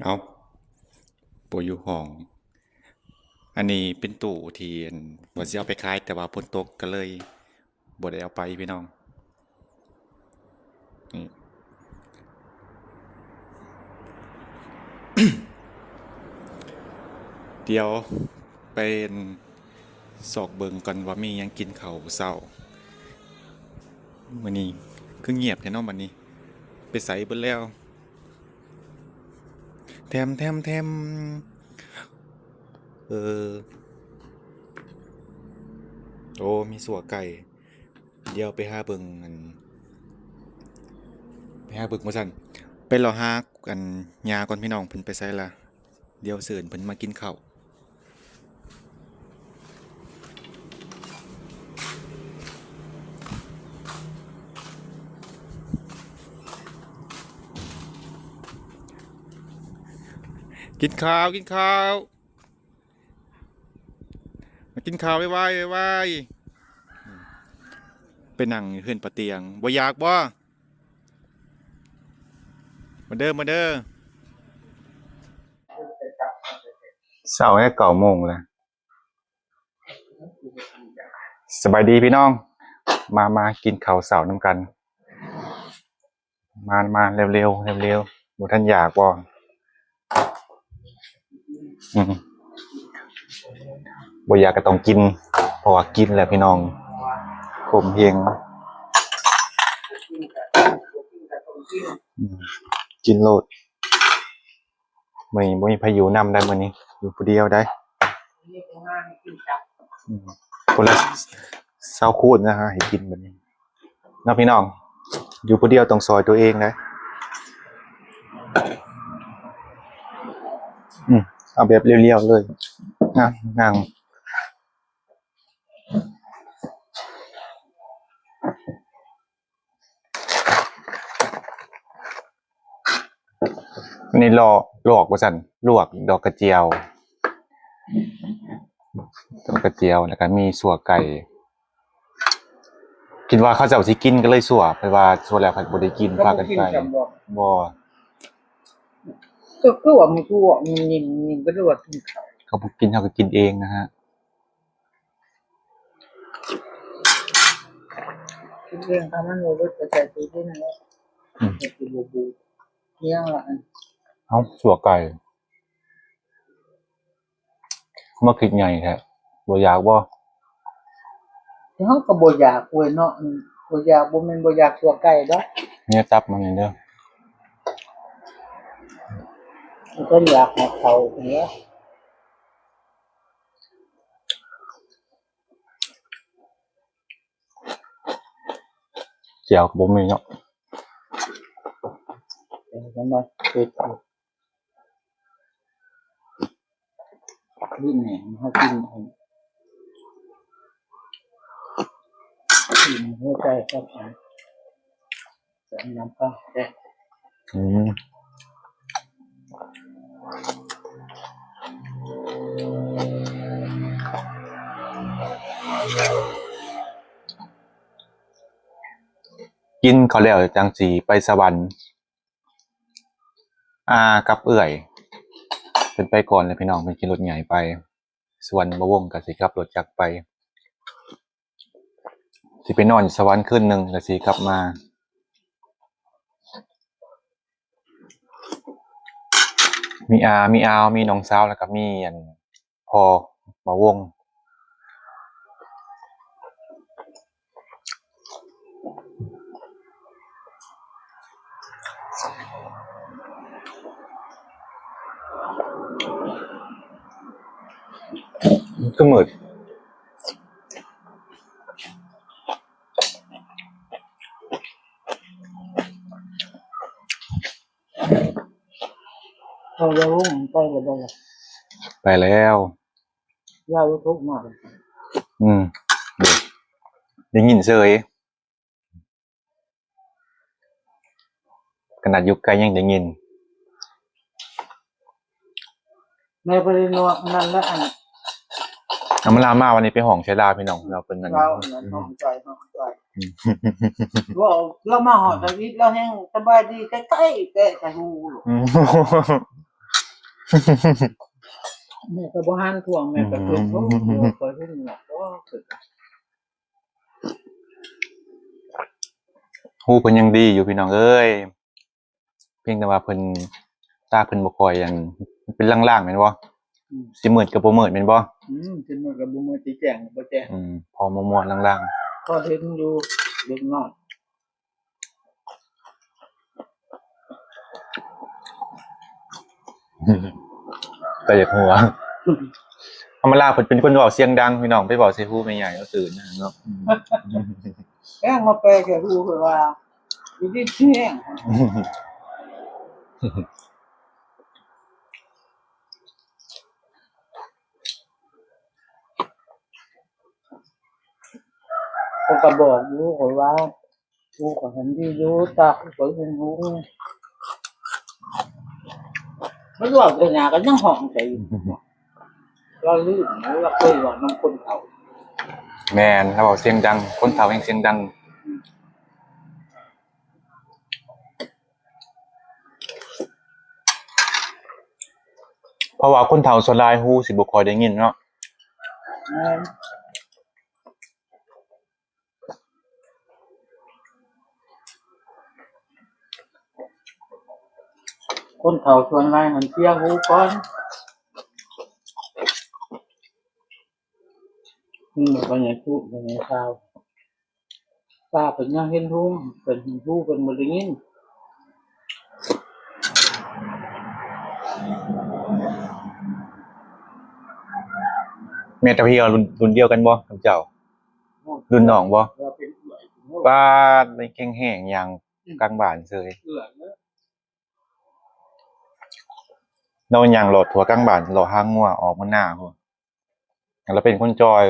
ເອົາ ບໍ່ຢູ່ຫ້ອງ. ອັນນີ້ເປັນຕູ້ທີ່ ອັນ ວ່າຊິເອົາໄປຂາຍ ແຕ່ວ່າຝົນຕົກກໍເລີຍບໍ່ໄດ້ເອົາໄປພີ່ນ້ອງ. ນີ້ ດຽວໄປ ອັນ ຊອກເບິ່ງກ່ອນວ່າມີຫຍັງກິນເຂົ້າເຊົ້າ. ມື້ນີ້ຄືງຽບແທ້ເນາະ ບັດນີ້ ໄປໃສເບິດແລ້ວ? ແທມ ແທມ ແທມ ເອີ ໂອ້ ມີຊົ່ວໄກ່. ດຽວໄປຫາເບິ່ງ ອັນ ໄປຫາເບິ່ງວ່າຊັ້ນ ໄປເລາະຫາ ອັນ ຍ່າກ່ອນພີ່ນ້ອງ ເພິ່ນໄປໃສລະ. ດຽວເຊີນເພິ່ນມາກິນເຂົ້າ. ກິນເຂົ້າ ກິນເຂົ້າ ມາກິນເຂົ້າໄວໆ ໄວໆ. ໄປນັ່ງຢູ່ເຮືອນປ້າຕຽງ. ບໍ່ຢາກບໍ່? ມາເດີ ມາເດີ. ເຊົ້າແລ້ວ ເກົ້າໂມງແລ້ວ. ສະບາຍດີພີ່ນ້ອງ ມາ ມາກິນເຂົ້າເຊົ້ານຳກັນ. ມາ ມາ ເລັວໆ ເລັວໆ. ບໍ່ທັນຢາກບໍ່? ອືມ ບໍ່ຢາກກໍຕ້ອງກິນ ເພາະວ່າກິນແລ້ວພີ່ນ້ອງ ຂົມເຮງ. ອືມ ກິນໂລດ. ມື້ນີ້ບໍ່ມີໃຜຢູ່ນຳໄດ໋ ມື້ນີ້ຢູ່ຜູ້ດຽວໄດ໋. ອືມ ຄົນລະຊາວຂູດນະ ໃຫ້ກິນບັດນີ້ເນາະພີ່ນ້ອງ. ຢູ່ຜູ້ດຽວຕ້ອງຊ່ອຍຕົວເອງໄດ໋. ອືມ ເອົາແບບລຽວໆ ເລີຍ. ນັ່ງ ນັ່ງ. ອັນນີ້ລອກ ລວກວ່າຊັ້ນ ລວກດອກກະຈຽວ ດອກກະຈຽວ ແລ້ວກໍມີຊົ່ວໄກ່. ຄິດວ່າເຂົາເຈົ້າຊິກິນກໍເລີຍຊົ່ວ ເພາະວ່າຊົ່ວແລ້ວເຂົາບໍ່ໄດ້ກິນ ເຂົາບໍ່ກິນ ພາກັນໄປ ຊ້ຳບໍ່? ບໍ່. ກໍຄືວ່າມັນຄືວ່າມັນຍິງ ຍິງກໍເລີຍວ່າກິນເຂົ້າ ເຂົາບໍ່ກິນ ເຮົາກໍກິນເອງນະຮະ. ກິນເອງ ຖ້າມັນບໍ່ເບິດກໍໃສ່ຕູ້ເຢັນແລ້ວ. ອືມ ມັນຊິບໍ່ບູດ. ອີຫຍັງລະອັນ ເອົ້າ ຊົ່ວໄກ່ ຄືມາຄິດໃຫຍ່ແທ້ ບໍ່ຢາກບໍ່? ເຮົາກໍບໍ່ຢາກເວີຍເນາະ ບໍ່ຢາກ ບໍ່ແມ່ນບໍ່ຢາກຊົ່ວໄກ່ດອກ. ເນຍ ຕັບມັນນີ້ເດີ ມັນກໍຢາກໃຫ້ເຂົາເນຍ. ແຈ່ວກໍບໍ່ມີເນາະ. ເອົາມາເຮັດຢູ່ນີ້ ເຮົາກິນອັນ ກິນຫົວໃຈກັບອັນ ແຊບນຳກັນແຊບ. ອືມ ກິນເຂົ້າແລ້ວຈັ່ງຊິໄປສະຫວັນ. ອາ ກັບເອື້ອຍ ເພິ່ນໄປກ່ອນແລ້ວພີ່ນ້ອງ ເພິ່ນຂີ່ລົດໃຫຍ່ໄປ. ສ່ວນບ່າວວົງກໍຊິຂັບລົດຈັກໄປ ຊິໄປນອນສະຫວັນຄືນໜຶ່ງ ແລ້ວຊິກັບມາ. ມີອາ ມີອາວ ມີນ້ອງສາວ ແລ້ວກໍມີອັນ ພໍບ່າວວົງ. ຄືມືດ ເຂົາເຈົ້າລົງໄປແລ້ວບໍ່ລະ? ໄປແລ້ວ. ລາວໂທມາ. ອືມ ໄດ້ຍິນເສີຍ. ຂະໜາດຢູ່ໄກຍັງໄດ້ຍິນ. ແມ່ບໍ່ໄດ້ນອນນັ້ນລະ ອັນ ອຳມາລາມາວັນນີ້ໄປຮ້ອງໃສ່ລາວ ພີ່ນ້ອງ ລາວເປັນນັ້ນ ລາວນັ້ນ ນ້ອງຈອຍ ນ້ອງຈອຍ. ອືມ ເວົ້າລາວມາຮອດທຳອິດ ລາວແຮງສະບາຍດີໃກ້ໆ ແຕະໃສ່ຫູໂລດ. ອືມ ແມ່ກໍບໍ່ຫັນທວງ ແມ່ກໍຄື ອືມ ໂອ້ ຂ້ອຍເຫັນແລ້ວກໍຄື ຫູເພິ່ນຍັງດີຢູ່ພີ່ນ້ອງເອີຍ ພຽງແຕ່ວ່າເພິ່ນ ຕາເພິ່ນບໍ່ຄ່ອຍອັນ ເປັນລາງໆແມ່ນບໍ່? ອືມ ຊິມືດກໍບໍ່ມືດແມ່ນບໍ່? ອືມ ຊິມືດກໍບໍ່ມືດ ຊິແຈ້ງກໍບໍ່ແຈ້ງ ອືມ ພໍມົວໆລາງໆ ພໍເຫັນຢູ່ເລັກນ້ອຍ. ຕາຢາກຫົວ ທຳມະດາເພິ່ນເປັນຄົນເວົ້າສຽງດັງພີ່ນ້ອງ ໄປເວົ້າໃສ່ຫູແມ່ໃຫຍ່ເຂົາຕື່ນເນາະ ແມ່ນມາແປໃສ່ຫູເພິ່ນວ່າ ຢູ່ດີມີແຮງ ເພິ່ນກໍບອກຢູ່ ຂ້ອຍວ່າ ໂອ້ ກໍເຫັນດີຢູ່ ຕາຂ້ອຍເຫັນຫູ ມັນເວົ້າແຕ່ຫຍັງກໍຍັງຮ້ອງໃສ່ຢູ່ ລາວລືມ ລາວເຄີຍເວົ້ານຳຄົນເຖົ້າ ແມ່ນ ລາວເວົ້າສຽງດັງ ຄົນເຖົ້າແຮ່ງສຽງດັງ ເພາະວ່າຄົນເຖົ້າສ່ວນຫຼາຍຫູຊິບໍ່ຄ່ອຍໄດ້ຍິນເນາະ ແມ່ນ. ຄົນເຖົ້າສ່ວນຫຼາຍຫັ້ນເສຍຫູກ່ອນ ອືມ ພໍ່ໃຫຍ່ປຸ ພໍ່ໃຫຍ່ຊາວ ຕາເພິ່ນຍັງເຫັນຫູ ເພິ່ນເຫັນຫູ ເພິ່ນບໍ່ໄດ້ຍິນ. ແມ່ຕາເພັນ ລຸ້ນ ລຸ້ນດຽວກັນບໍ່ກັບເຈົ້າ? ລຸ້ນນ້ອງບໍ່? ປາດ ແຂງແຮງຍ່າງກາງບ້ານເສີຍ ລາວຍ່າງເລາະທົ່ວກາງບ້ານ ເລາະຫາງົວອອກມານາພຸ້ນ ລາວເປັນຄົນຈ່ອຍ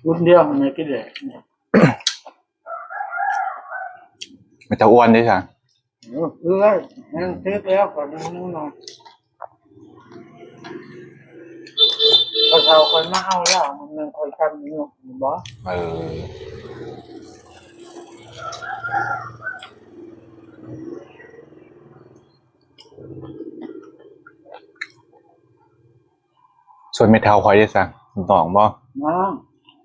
ລຸ້ນດຽວກັນແມ່ກິເລດ ແມ່ຕາອ້ວນເດ້ຊະ ເອີ ເອື້ອຍ ຍັງເຈັບແລ້ວກໍຍັງນອນ ເຂົາເຖົ້າຂ້ອຍມາເອົາແລ້ວ ມັນຍັງຄ່ອຍທຳຢູ່ບໍ? ເອີ ສ່ວນແມ່ເຖົ້າຂ້ອຍເດ້ຊະ ນ້ອງບໍ? ນ້ອງ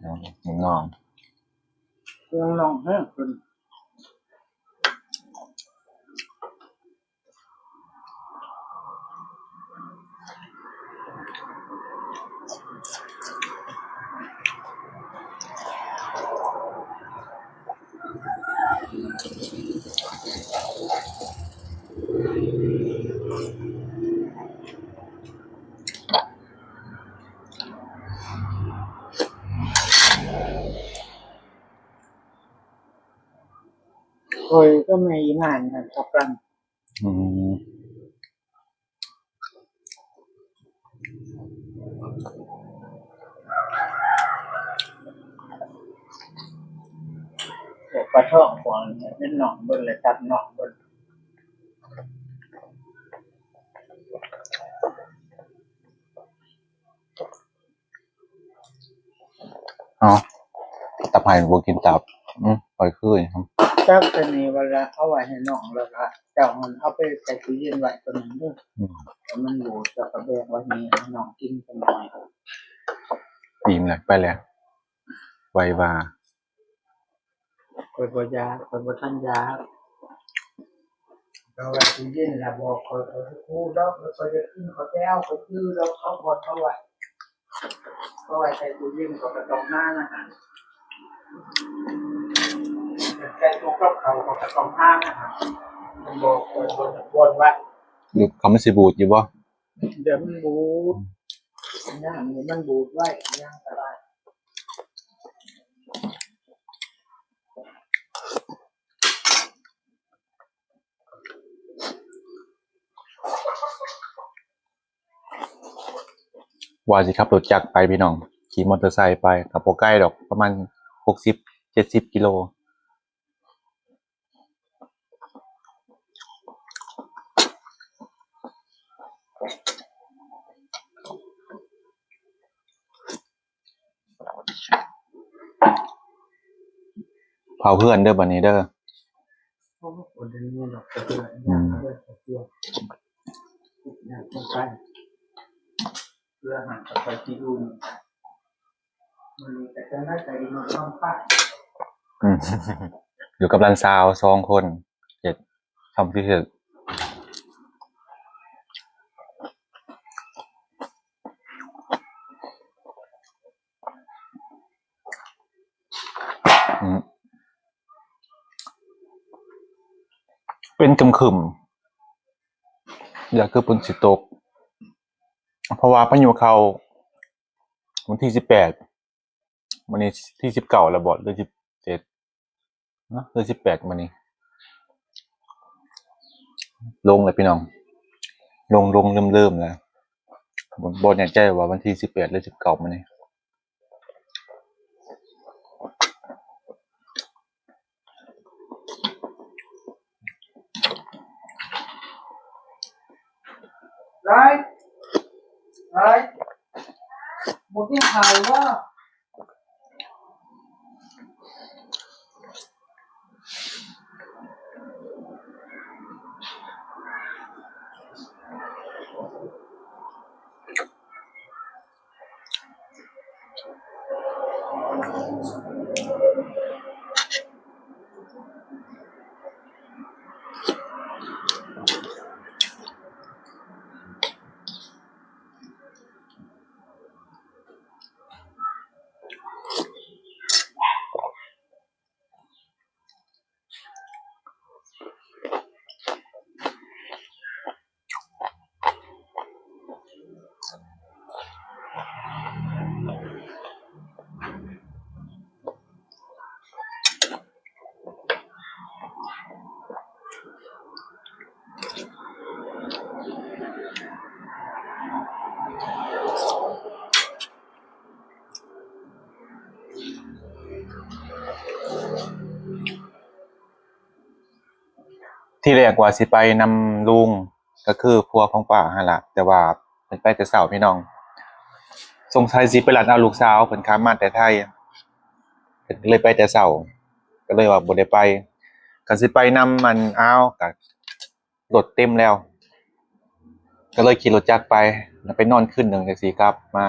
ນ້ອງ ນ້ອງ ນ້ອງແຮງເພິ່ນ. ຂ້ອຍກັບແມ່ອີ່ນານຫັ້ນເທົ່າກັນ. ອືມ ປວດປະທ້ອງ ປວດເປັນໜອງເບິ່ງ ແລະຕັດໜອງເບິ່ງ. ເອົາ ຕັບໃຫ້ບໍ່ກິນຕັບ ອືມ ຂ້ອຍຄື ຈັກ ຕອນນີ້ວ່າລະເອົາໄວ້ໃຫ້ນ້ອງ ແລ້ວກະເຈົ້າຫັ້ນເອົາໄປໃສ່ຕູ້ເຢັນໄວ້ຕອນນັ້ນເດີ ອືມ ໃຫ້ມັນບູດ ແລ້ວກະແບ່ງໄວ້ໃຫ້ນ້ອງກິນຈັກໜ້ອຍ. ອີ່ມແລ້ວ ໄປແລ້ວ ໄວວ່າ ຂ້ອຍບໍ່ຢາກ ຂ້ອຍບໍ່ທັນຢາກ ເອົາໄວ້ຕູ້ເຢັນລະບອກຂ້ອຍ ຂ້ອຍຮູ້ດອກ ຂ້ອຍຢາກກິນ ຂ້ອຍໄປເອົາ ຂ້ອຍຈື່ດອກ ເອົາບ່ອນເອົາໄວ້. ເພາະວ່າໃສ່ຕູ້ເຢັນເຂົາກໍຕ້ອງຫານະ ໃສ່ຕູ້ກັບເຂົາເຂົາກໍຕ້ອງຫານະ ມັນບໍ່ ບໍ່ ບໍ່ ບໍ່ໄວ້ ຫຼືເຂົາມັນຊິບູດຢູ່ບໍ່? ດຽວມັນບູດ ອືມ ຍາມນີ້ມັນບູດໄວ ຍາມຕະຫຼາດ. ວ່າຊິຂັບລົດຈັກໄປພີ່ນ້ອງ ຂີ່ມໍເຕີໄຊໄປ ກໍບໍ່ໄກດອກ ປະມານຫົກສິບເຈັດສິບກິໂລ. ເຜົາເຮືອນເດີບັດນີ້ເດີ. ອືມ ອືມ ຢູ່ກັບຫຼານສາວສອງຄົນ ເຮັດ ທຳທີ່ເຮັດ ອືມ ເປັນຄຶ້ມໆ ຢ່າຄືຝົນຊິຕົກ ເພາະວ່າພາຍຸເຂົ້າວັນທີສິບແປດ ມື້ນີ້ທີສິບເກົ້າແລ້ວບໍ ຫຼືສິບເຈັດ ເນາະ ຫຼືສິບແປດມື້ນີ້. ລົງແລ້ວພີ່ນ້ອງ ລົງໆ ເລີ່ມໆ ແລ້ວ ບໍ່ແນ່ໃຈວ່າວັນທີສິບແປດ ຫຼືສິບເກົ້າມື້ນີ້. Right, right, ບໍ່ໄດ້ຫາຍວ່າ ທີແລກວ່າຊິໄປນຳລຸງ ກໍຄືຜົວຂອງປ້າຫັ້ນລະ ແຕ່ວ່າເພິ່ນໄປແຕ່ເຊົ້າພີ່ນ້ອງ ສົງໄສຊິໄປລັດເອົາລູກສາວ ເພິ່ນຂ້າມມາແຕ່ໄທ ເພິ່ນກໍເລີຍໄປແຕ່ເຊົ້າ ກໍເລີຍວ່າບໍ່ໄດ້ໄປ. ກໍຊິໄປນຳ ອັນ ອ້າວ ກໍ ລົດເຕັມແລ້ວ ກໍເລີຍຂີ່ລົດຈັກໄປ ແລ້ວໄປນອນຄືນໜຶ່ງ ຈັ່ງຊີ້ກັບມາ.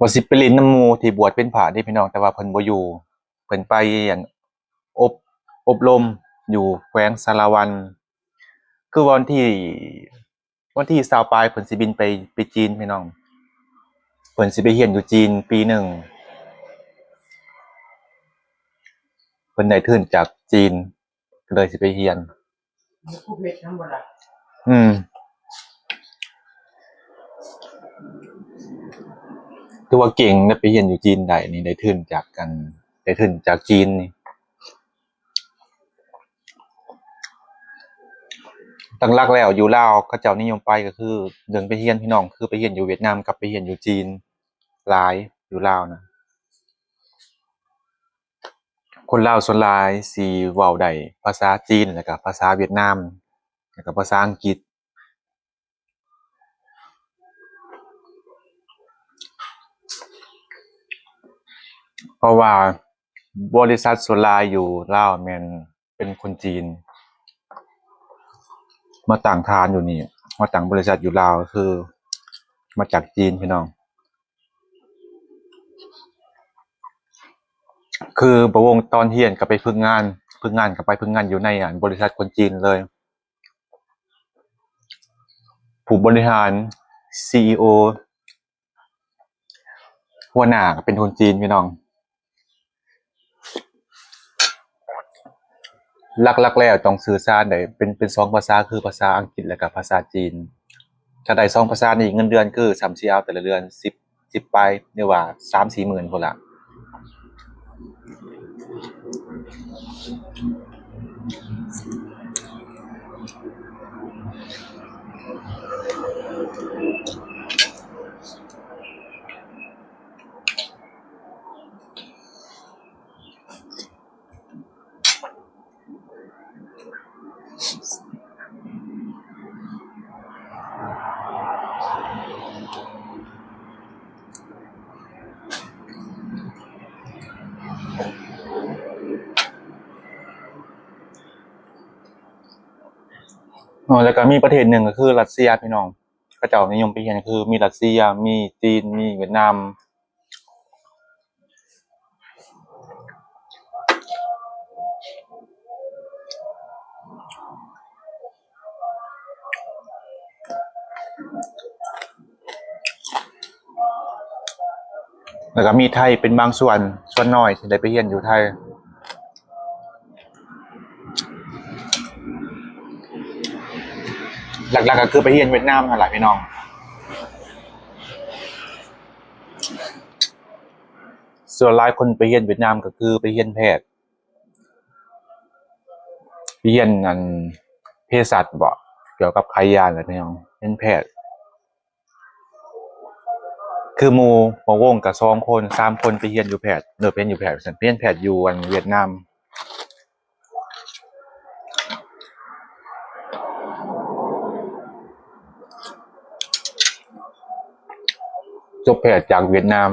ວ່າຊິໄປຫຼິ້ນນຳໝູ່ທີ່ບວດເປັນພະເດ້ພີ່ນ້ອງ ແຕ່ວ່າເພິ່ນບໍ່ຢູ່ ເພິ່ນໄປ ອັນ ອົບ ອົບຮົມຢູ່ແຂວງສາລະວັນ ຄືວັນທີ ວັນທີຊາວປາຍເພິ່ນຊິບິນໄປ ໄປຈີນພີ່ນ້ອງ ເພິ່ນຊິໄປຮຽນຢູ່ຈີນປີໜຶ່ງ ເພິ່ນໄດ້ທຶນຈາກຈີນ ກໍເລີຍຊິໄປຮຽນ. ອືມ ຖືວ່າເກັ່ງນະ ໄປຮຽນຢູ່ຈີນໄດ້ນີ້ ໄດ້ທຶນຈາກ ອັນ ໄດ້ທຶນຈາກຈີນນີ້. ຫຼັກໆ ແລ້ວຢູ່ລາວເຂົາເຈົ້ານິຍົມໄປກໍຄືເລື່ອງໄປຮຽນພີ່ນ້ອງ ຄືໄປຮຽນຢູ່ຫວຽດນາມກັບໄປຮຽນຢູ່ຈີນຫຼາຍ ຢູ່ລາວນະ ຄົນລາວສ່ວນຫຼາຍຊິເວົ້າໄດ້ພາສາຈີນ ແລ້ວກໍພາສາຫວຽດນາມ ແລ້ວກໍພາສາອັງກິດ. ເພາະວ່າບໍລິສັດສ່ວນຫຼາຍຢູ່ລາວແມ່ນເປັນຄົນຈີນ ມາຕັ້ງຖານຢູ່ນີ້ ມາຕັ້ງບໍລິສັດຢູ່ລາວ ຄືມາຈາກຈີນພີ່ນ້ອງ. ຄືບ່າວວົງຕອນຮຽນກໍໄປຝຶກງານ ຝຶກງານກໍໄປຝຶກງານຢູ່ໃນ ອັນ ບໍລິສັດຄົນຈີນເລີຍ. ຜູ້ບໍລິຫານ ຊີອີໂອ ຫົວໜ້າກໍເປັນຄົນຈີນພີ່ນ້ອງ. ຫຼັກໆ ແລ້ວຕ້ອງສື່ສານໄດ້ເປັນ ເປັນສອງພາສາ ຄືພາສາອັງກິດ ແລະກະພາສາຈີນ. ຖ້າໄດ້ສອງພາສານີ້ ເງິນເດືອນຄືສ່ຳຊິເອົາແຕ່ລະເດືອນ ສິບ ສິບປາຍ ຫຼືວ່າສາມສີ່ໝື່ນພຸ້ນລະ. ເ ອໍ ແລ້ວກໍມີປະເທດໜຶ່ງກໍຄືຣັດເຊຍພີ່ນ້ອງ ເຂົາເຈົ້ານິຍົມໄປຮຽນ ຄືມີຣັດເຊຍ ມີຈີນ ມີຫວຽດນາມ ແລ້ວກໍມີໄທເປັນບາງສ່ວນ ສ່ວນນ້ອຍທີ່ໄດ້ໄປຮຽນຢູ່ໄທ. ຫຼັກໆກໍຄືໄປຮຽນຫວຽດນາມຫັ້ນລະພີ່ນ້ອງ. ສ່ວນຫຼາຍຄົນໄປຮຽນຫວຽດນາມກໍຄືໄປຮຽນແພດ ໄປຮຽນອັນເພສັດບໍ ກ່ຽວກັບຂາຍຢາແຫຼະພີ່ນ້ອງ ເປັນແພດ. ຄືໝູ່ຂອງວົງກະສອງຄົນ ສາມຄົນໄປຮຽນຢູ່ແພດ ເອີ ໄປຮຽນຢູ່ແພດ ໄປຮຽນແພດຢູ່ອັນຫວຽດນາມ. ຈົບແພດຈາກຫວຽດນາມ.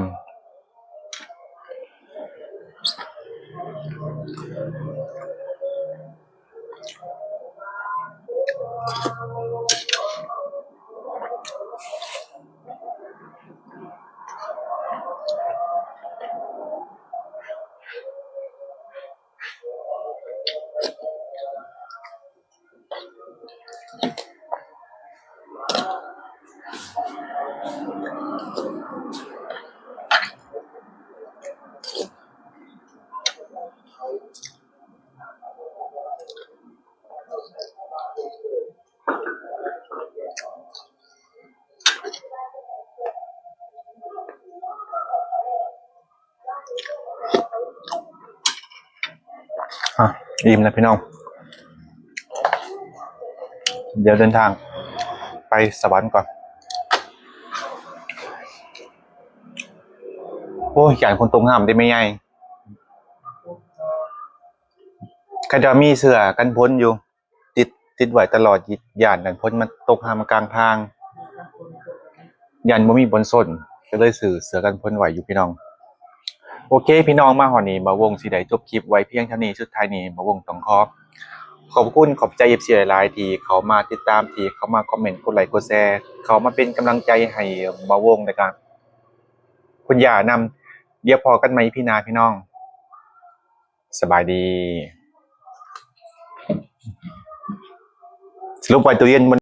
ອ່ະ ອີ່ມແລ້ວພີ່ນ້ອງ ດຽວເດີນທາງໄປສະຫວັນກ່ອນ. ໂອ້ຍ ຢ້ານຝົນຕົກຫ້າມເດ້ແມ່ໃຫຍ່. ເຂົາເຈົ້າມີເສື້ອກັນຝົນຢູ່ ຕິດ ຕິດໄວ້ຕະຫຼອດ ຢ້ານອັນຝົນມັນຕົກຫ້າມມາກາງທາງ ຢ້ານບໍ່ມີບ່ອນສົ້ນ ກໍເລີຍຊື້ເສື້ອກັນຝົນໄວ້ຢູ່ພີ່ນ້ອງ. ໂອເຄພີ່ນ້ອງ ມາຮອດນີ້ ບ່າວວົງຊິໄດ້ຈົບຄລິບໄວ້ພຽງເທົ່ານີ້. ສຸດທ້າຍນີ້ ບ່າວວົງຕ້ອງຂໍຂອບພະຄຸນ ຂອບໃຈເອັຟຊີຫຼາຍໆ ທີ່ເຂົ້າມາຕິດຕາມ ທີ່ເຂົ້າມາຄອມເມັນ ກົດໄລ ກົດແຊ ເຂົ້າມາເປັນກຳລັງໃຈໃຫ້ບ່າວວົງ ແລະກະຄຸນຍ່ານຳ. ດຽວພໍ້ກັນໃໝ່ອີພີໜ້າພີ່ນ້ອງ. ສະບາຍດີ. ສະຫຼຸບໄວ້ຕູ້ເຢັນ